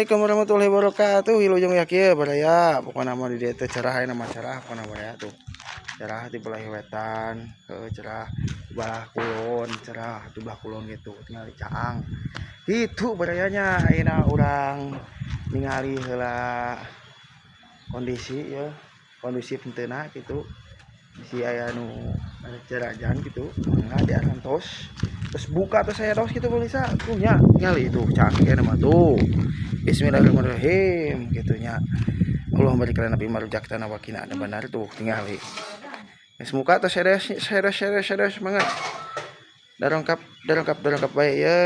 Assalamualaikum warahmatullahi wabarakatuh. Wilujeng ya kieu baraya. Pokona mah di dieu teh cerah, aya nama cerah pokona baraya tuh. Cerah di belah wetan, heuh, cerah di belah kulon, cerah di belah kulon gitu. Tinggal di caang. Itu barayanya, ayeuna urang ningali heula kondisi ya, kondusif henteu gitu. Si aya nu jarajan gitu, mangga diarantos. Terus buka tuh saya tos gitu pemirsa, tuh nya, ningali itu caang mah tuh. Bismillahirrahmanirrahim gitu nya. Allah barik lana fima razaqtana wa qina adzabannar, tuh tingali. Geus muka tuh seres seres seres seres, mangga. Darongkap darongkap darongkap bae ye.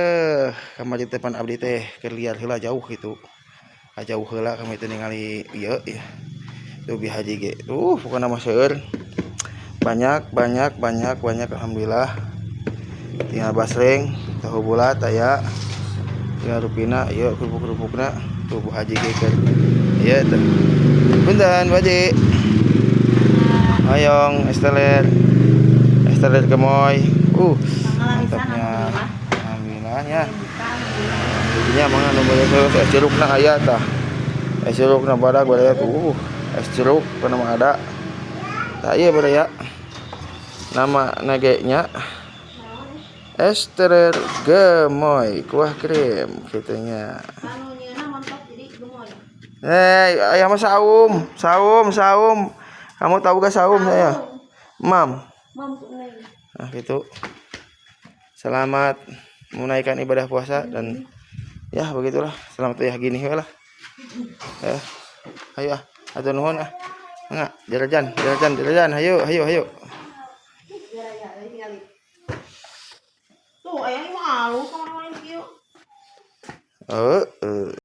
Kamari teh pan abdi teh keur liar heula jauh gitu. Jauh heula kami teh ningali ieu ya. Tuh Bi Haji ge. Tuh pokona mah seueur. Banyak banyak banyak banyak, alhamdulillah. Tinggal basreng, tahu bulat aya. Tinggal rupina ieu kerupuk-kerupukna. Tuh Bu Haji ge keur ieu tuh. Punten, Bu Haji. Hoyong es teler. Es teler gemoy. Mantapnya. Alhamdulillah ya. Jadinya mangga nu beres es jerukna aya tah. Es jerukna badak baraya tuh. Es jeruk kana mah ada. Tah ieu baraya. Nama nage nya es teler gemoy kuah krim gitunya. Anu nyeuna montok jadi gemoy. Eh, ayah mah saum, saum, saum. Kamu tahu gak saum saya? Mam. Mam tuh neng. Nah, gitu. Selamat menunaikan ibadah puasa dan ya begitulah. Selamat ya, gini we lah. Ya. Ayo ah, hatur nuhun ah. Enggak, jarajan, jarajan, jarajan. Ayo, ayo, ayo. Gara ya euy tingali. Tuh aya mah alus kamar-kamar kieu. Eh, eh.